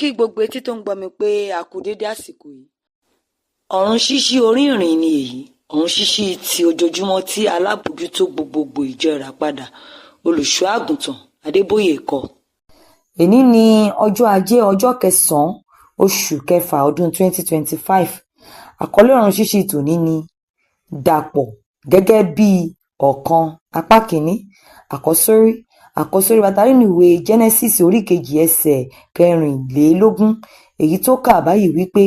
Kí gbogbo etí tó ń gbọ́ mi pé a kú dédé àsìkò yìí. Ọ̀run ṣíṣí orí ìrìn ni èyí, ọ̀run ṣíṣí ti ojoojúmọ́ tí alábòójútó gbogbogbò ìjọ Ìràpadà, Olùṣọ́ Àgùntàn Adébóyè kọ. Èní ní ọjọ́ Ajé, ọjọ́ kẹsàn-án oṣù kẹfà ọdún 2025. Àkọlé ọ̀run ṣíṣí tòní ni Dàpọ̀ gẹ́gẹ́ bí ọ̀kan, apá kìíní. Àkọ́sórí. Àkọ́sórí wa ta rí nínú ìwé Genesis orí kejì ẹsẹ̀ 24, èyí tó kà báyìí wípé,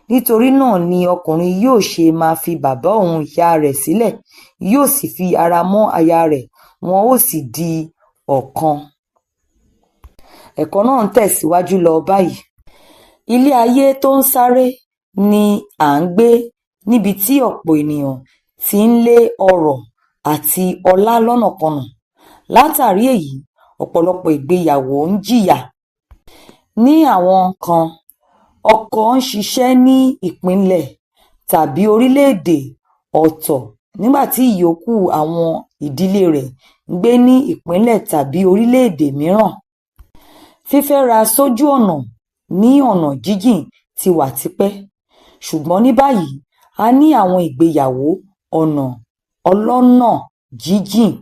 nítorí náà ni ọkùnrin yóò ṣe máa fi bàbá òun ìyá rẹ̀ sílẹ̀, yóò sì fi ara mọ́ aya rẹ̀, wọn ó sì di ọ̀kan. Ẹ̀kọ́ náà ń tẹ̀síwájú lọ báyìí. Ilé ayé tó ń sáré ni à ń gbé, níbi tí ọ̀pọ̀ ènìyàn ti ń lé ọrọ̀ àti ọlá lọ́nàkọnà. Látàrí èyí, ọ̀pọ̀lọpọ̀ ìgbéyàwó ń jìyà. Ní àwọn kan, ọkọ ń ṣiṣẹ́ ní ìpínlẹ̀ tàbí orílẹ̀-èdè ọ̀tọ̀ nígbà tí ìyókù àwọn ìdílé rẹ̀ ń gbé ní ìpínlẹ̀ tàbí orílẹ̀-èdè mìíràn. Fífẹ́ra sójú ọ̀nà ní ọ̀nà jíjìn ti wà tipẹ́, ṣùgbọ́n ní báyìí a ní àwọn ìgbéyàwó ọ̀nà ọlọ́nà jíjìn.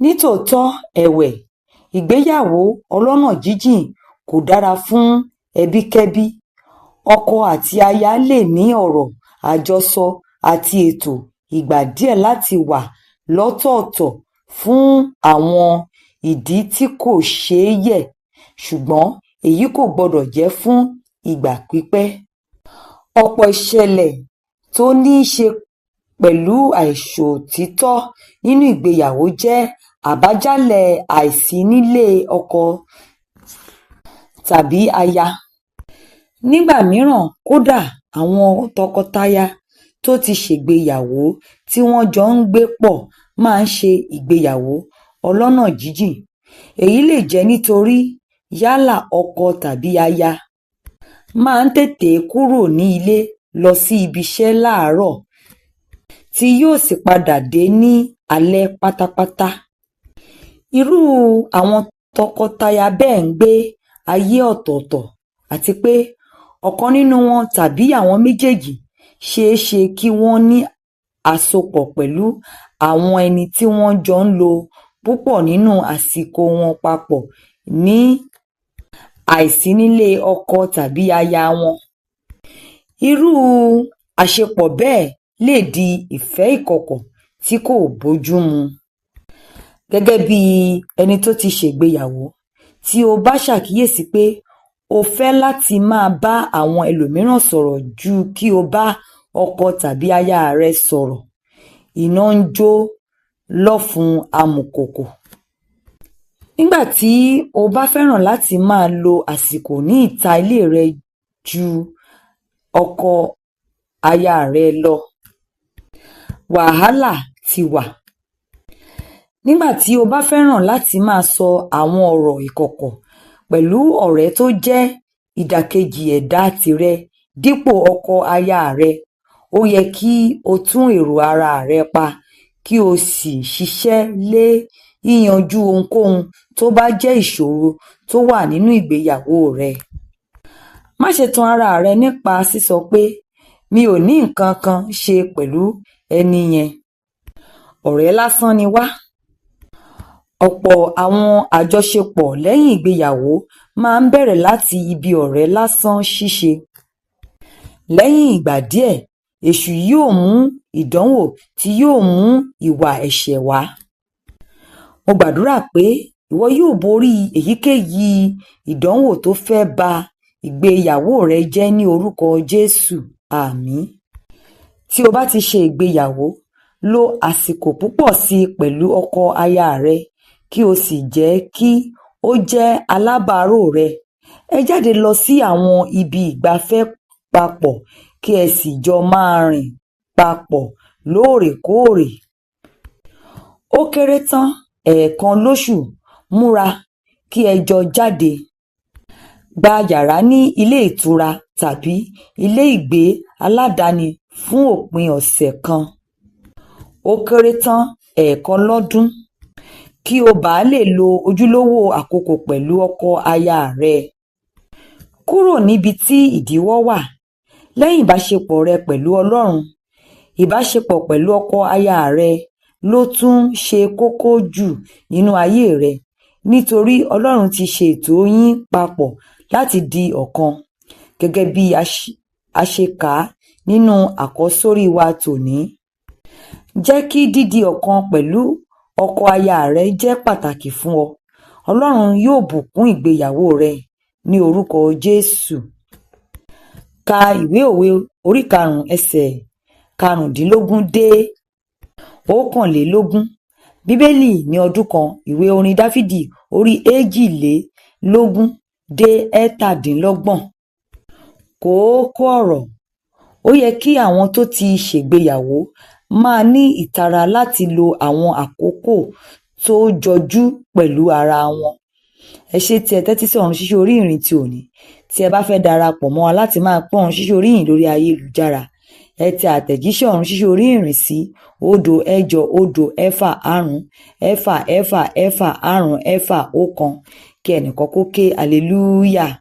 Nítòótọ́ ẹ̀wẹ̀, ìgbéyàwó ọlọ́nà jíjìn kò dára fún ẹbíkẹ́bí. Ọkọ àti aya lè ní ọ̀rọ̀ àjọsọ àti ètò ìgbà díẹ̀ láti wà lọ́tọ̀ọ̀tọ̀ fún àwọn ìdí tí kò ṣeé yẹ̀, ṣùgbọ́n èyí kò gbọdọ̀ jẹ́ fún ìgbà pípẹ́. Ọ̀pọ̀ ìṣẹ̀lẹ̀ tó ní í ṣe pẹ̀lú àìṣòtítọ́ nínú ìgbéyàwó jẹ́ àbájálẹ̀ àìsí nílé ọkọ tàbí aya. Nígbà mìíràn kódà, àwọn tọkọtaya tó ti ṣègbéyàwó tí wọ́n jọ ń gbé pọ̀ máa ń ṣe ìgbéyàwó ọlọ́nà jíjìn. Èyí lè jẹ́ nítorí yálà ọkọ tàbí aya máa ń tètè kúrò ní ilé lọ sí ibiṣẹ́ láàárọ̀ tí yóò sì padà dé ní alẹ́ pátápátá. Irú àwọn tọkọtaya bẹ́ẹ̀ ń gbé ayé ọ̀tọ̀ọ̀tọ̀, àti pé ọ̀kan nínú wọn tàbí àwọn méjèèjì ṣeé ṣe kí wọ́n ní àsopọ̀ pẹ̀lú àwọn ẹni tí wọ́n jọ ń lo púpọ̀ nínú àsìkò wọn papọ̀ ní àìsí nílé ọkọ tàbí aya wọn. Irú àṣepọ̀ bẹ́ẹ̀ lè di ìfẹ́ ìkọ̀kọ̀ tí kò bójúmu. Gẹ́gẹ́ bí ẹni tó ti ṣègbéyàwó, tí o bá ṣàkíyèsí pé o fẹ́ láti máa bá àwọn ẹlòmíràn sọ̀rọ̀ ju kí o bá ọkọ tàbí aya rẹ sọ̀rọ̀, iná ń jó lọ́fun amùkòkò. Nígbà tí o bá fẹ́ràn láti máa lo àsìkò ní ìta ilé rẹ ju ọkọ aya rẹ lọ, wàhálà ti wà. Nígbà tí o bá fẹ́ràn láti máa sọ àwọn ọ̀rọ̀ ìkọ̀kọ̀ pẹ̀lú ọ̀rẹ́ tó jẹ́ ìdàkejì ẹ̀dá tìrẹ dípò ọkọ aya rẹ, ó yẹ kí o tún èrò ara rẹ pa kí o sì ṣiṣẹ́ lé yíyanjú ohunkóhun tó bá jẹ́ ìṣòro tó wà nínú ìgbéyàwó rẹ. Má ṣe tan ara rẹ nípa sísọ pé, mi ò ní nǹkan kan ṣe pẹ̀lú ẹni yẹn, ọ̀rẹ́ lásán ni wá. Ọ̀pọ̀ àwọn àjọṣepọ̀ lẹ́yìn ìgbéyàwó máa ń bẹ̀rẹ̀ láti ibi ọ̀rẹ́ lásán ṣíṣe. Lẹ́yìn ìgbà díẹ̀, èṣù yóò mú ìdánwò tí yóò mú ìwà ẹ̀ṣẹ̀ wá. Mo gbàdúrà pé ìwọ yóò borí èyíkéyìí ìdánwò tó fẹ́ ba ìgbéyàwó rẹ jẹ́ ní orúkọ Jésù. Àmín. Tí o bá ti ṣe ìgbéyàwó, lo àsìkò púpọ̀ sí i pẹ̀lú ọkọ aya rẹ kí o sì jẹ́ kí ó jẹ́ alábàárò rẹ. Ẹ jáde lọ sí àwọn ibi ìgbafẹ́ papọ̀ kí ẹ sì jọ máa rìn papọ̀ lóòrèkóòrè. Ó kéré tán ẹ̀ẹ̀kan lóṣù, múra kí ẹ jọ jáde. Gba yàrá ní ilé ìtura tàbí ilé ìgbé aládàáni fún òpin ọ̀sẹ̀ kan. Ó kéré tán ẹ̀ẹ̀kan lọ́dún kí o bàa lè lo ojúlówó àkókò pẹ̀lú ọkọ aya rẹ. Kúrò níbi tí ìdíwọ́ wà lẹ́yìn ìbáṣepọ̀ rẹ pẹ̀lú Ọlọ́run, ìbáṣepọ̀ pẹ̀lú ọkọ aya rẹ ló tún ṣe kókó jù nínú ayé rẹ, nítorí Ọlọ́run ti ṣe ètò yín papọ̀ láti di ọ̀kan, gẹ́gẹ́ bí a ṣe kà á nínú àkọ́sórí wa tòní. Jẹ́ kí dídi ọ̀kan pẹ̀lú ọkọ aya rẹ jẹ́ pàtàkì fún ọ. Ọlọ́run yóò bùkún ìgbéyàwó rẹ ní orúkọ Jésù. Ka ìwé Òwe orí 5 ẹsẹ̀ 15 dé 21. Bíbélì ní ọdún kan, ìwé orin Dáfídì orí 22 dé 27. Kókó ọ̀rọ̀: Ó yẹ kí àwọn tó ti ṣègbéyàwó máa ní ìtara láti lo àwọn àkókò tó jọjú pẹ̀lú ara wọn. Ẹ ṣé tí ẹ tẹ́tí sí Ọ̀run Ṣíṣí Orí Ìrìn ti òní. Tí ẹ bá fẹ́ darapọ̀ mọ́ wa láti máa pọ́n Ọ̀run Ṣíṣí Orí Ìrìn lórí ayélujára, ẹ tẹ àtẹ̀jíṣẹ́ Ọ̀run Ṣíṣí Orí Ìrìn sí 0 8 0 6 5 6 6 6 5 6 1 kí ẹnìkan kó ké hallelujah.